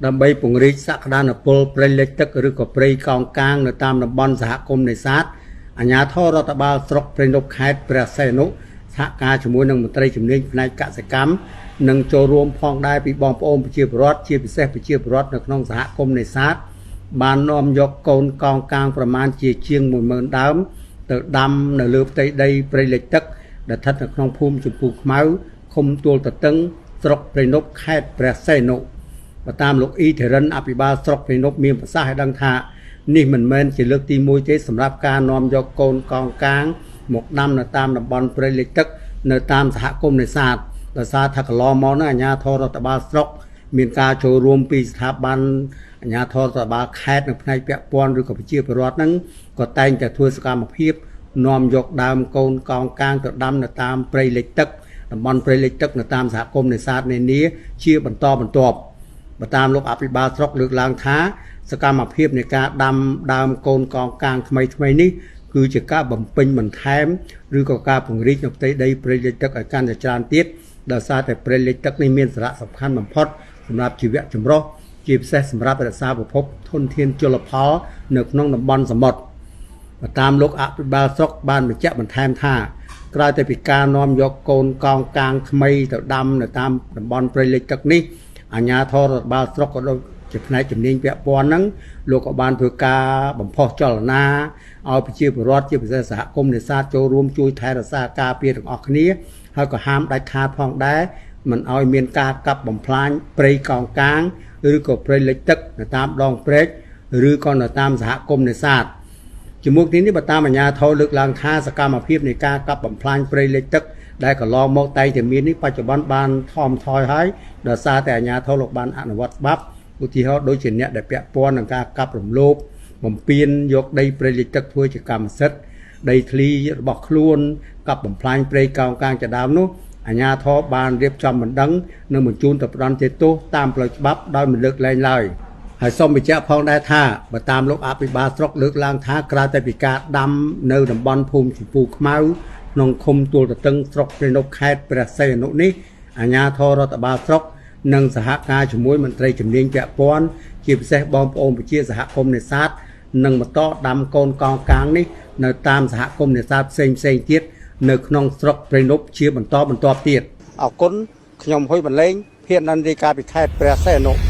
ដើម្បីពង្រីកសក្តានុពលព្រៃលិចទឹកឬក៏ព្រៃកោងកាងនៅតាមតំបន់សហគមន៍នេសាទអាជ្ញាធររដ្ឋបាលស្រុកព្រៃនប់ខេត្តព្រះសីហនុសហការជាមួយនឹងមន្ត្រីជំនាញផ្នែកកសិកម្មនិងចូលរួមផងដែរពីបងប្អូនប្រជាពលរដ្ឋជាពិសេសប្រជាពលរដ្ឋនៅក្នុងសហគមន៍នេសាទបាននាំយកកូនកោងកាងប្រមាណជាជាង10000ដើមទៅដាំនៅលើផ្ទៃដីព្រៃលិចទឹកដែលស្ថិតនៅក្នុងភូមិជំពូខ្មៅឃុំទួលតទឹងស្រុកព្រៃនប់ខេត្តព្រះសីហនុបើតាមលោកអ៊ីធរិនអភិបាលស្រុកព្រៃនប់មានប្រសាសន៍ឲ្យដឹងថានេះមិនមែនជាលើកទី1ទេសម្រាប់ការនាំយកកូនកោងកាងមកដាំនៅតាមតំបន់ព្រៃលិចទឹកនៅតាមសហគមន៍នេសាទដោយសារថាកន្លងមកនោះអាជ្ញាធររដ្ឋបាលស្រុកមានការចូលរួមពីស្ថាប័នអាជ្ញាធររដ្ឋបាលខេត្តនិងផ្នែកពាក់ព័ន្ធឬក៏ប្រជាពលរដ្ឋហ្នឹងក៏តែងតែធ្វើសកម្មភាពនាំយកដើមកូនកោងកាងទៅដាំនៅតាមព្រៃលិចទឹកតំបន់ព្រៃលិចទឹកនៅតាមសហគមន៍នេសាទនានាជាបន្តបន្ទាប់បើតាមលោកអភិបាលស្រុកលើកឡើងថាសកម្មភាពនៃការដាំដើមកូនកោងកាងថ្មីថ្មីនេះគឺជាការបំពេញបន្ថែមឬក៏ការពង្រីកនៅផ្ទៃដីព្រៃលិចទឹកឲ្យកាន់តែច្រើនទៀតដោយសារតែព្រៃលិចទឹកនេះមានសារៈសំខាន់បំផុតសម្រាប់ជីវៈចម្រុះជាពិសេសសម្រាប់រក្សាប្រភពធនធានជលផលនៅក្នុងតំបន់សមុទ្របើតាមលោកអភិបាលស្រុកបានបញ្ជាក់បន្ថែមថាក្រៅតែពីការនាំយកកូនកោងកាងថ្មីទៅដាំនៅតាមតំបន់ព្រៃលិចទឹកនេះអាជ្ញាធររដ្ឋបាលស្រុកក៏ដូចជាផ្នែកជំនាញពាក់ព័ន្ធហ្នឹងលោកក៏បានធ្វើការបំផុសចលនាឲ្យប្រជាពលរដ្ឋជាពិសេសសហគមន៍នេសាទចូលរួមជួយថែរក្សាការពារទាំងអស់គ្នាហើយក៏ហាមដាច់ខាតផងដែរមិនឲ្យមានការកាប់បំផ្លាញព្រៃកោងកាងឬក៏ព្រៃលិចទឹកនៅតាមដងព្រែកឬក៏នៅតាមសហគមន៍នេសាទជាមួយគ្នានេះបើតាមអាជ្ញាធរលើកឡើងថាសកម្មភាពនៃការកាប់បំផ្លាញព្រៃលិចទឹកដែលកន្លងមកតែងតែមាននេះបច្ចុប្បន្នបានថមថយហើយដោយសារតែអាជ្ញាធរលោកបានអនុវត្តច្បាប់ឧទាហរណ៍ដូចជាអ្នកដែលពាក់ព័ន្ធនឹងការកាប់រំលោភបំពានយកដីព្រៃលិចទឹកធ្វើជាកម្មសិទ្ធិដីធ្លីរបស់ខ្លួនកាប់បំផ្លាញព្រៃកោងកាងជាដើមនោះអាជ្ញាធរបានរៀបចំបណ្ដឹងនិងបញ្ជូនទៅផ្ដន្ទាទោសតាមផ្លូវច្បាប់ដោយមិនលើកលែងឡើយហើយសូមបញ្ជាក់ផងដែរថាបើតាមលោកអភិបាលស្រុកលើកឡើងថាក្រៅតែពីការដាំនៅតំបន់ភូមិជំពូខ្មៅក្នុងឃុំទួលតទឹងស្រុកព្រៃនប់ខេត្តព្រះសីហនុនេះអាជ្ញាធររដ្ឋបាលស្រុកនិងសហការជាមួយមន្ត្រីជំនាញពាក់ព័ន្ធជាពិសេសបងប្អូនប្រជាសហគមន៍នេសាទនិងបន្តដាំកូនកោងកាងនេះនៅតាមសហគមន៍នេសាទផ្សេងផ្សេងទៀតនៅក្នុងស្រុកព្រៃនប់ជាបន្តបន្ទាប់ទៀតអរគុណខ្ញុំហ៊ុយបន្លែងភាននន្ទរីកាពីខេត្តព្រះសីហនុ។